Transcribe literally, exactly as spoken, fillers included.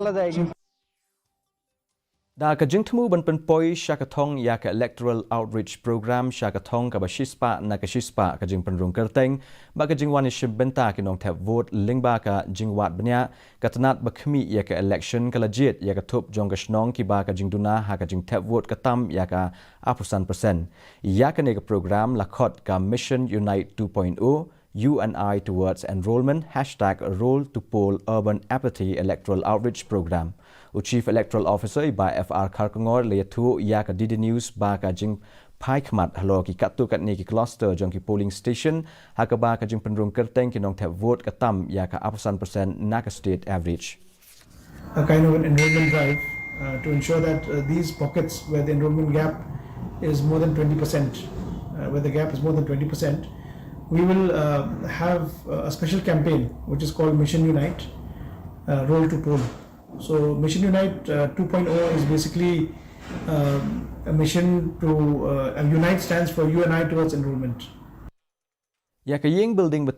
Da ka jingthmu ban pynpoi sha ka thong ïa ka Electoral Outreach Program sha ka thong kaba shispah na ka shispah, ka jingpynrung kyrteng bad ka jingwan ïashim bynta ki nongthep vote lyngba ka jingwad bniah, ka tnat ba khmih ïa ka election ka la jied ïa ka thup jong ka shnong kiba ka jingduna ha ka jingthep vote ka tam ïa ka arphew san percent. Ïa kane ka program la khot ka Mission Unite two point oh, U N I Towards Enrolment, hashtag Roll to Poll Urban Apathy Electoral Outreach Program. U Chief Electoral Officer i Bah F R Kharkongor la ïathuh ïa ka D D News ba ka jingphai khmat halor ki katto katne ki cluster jong ki polling station ha kaba ka jingpynrung kyrteng ki nongthep vote ka tam ïa ka arphew san percent na ka state average. A kind of an enrollment drive uh, to ensure that uh, these pockets where the enrollment gap is more than twenty percent, uh, where the gap is more than twenty percent, we will uh, have uh, a special campaign which is called Mission Unite, uh, Roll to Poll. So Mission Unite uh, two point oh is basically um, a mission to uh, Unite stands for U N I Towards Enrollment. Ïa ka ïing building ba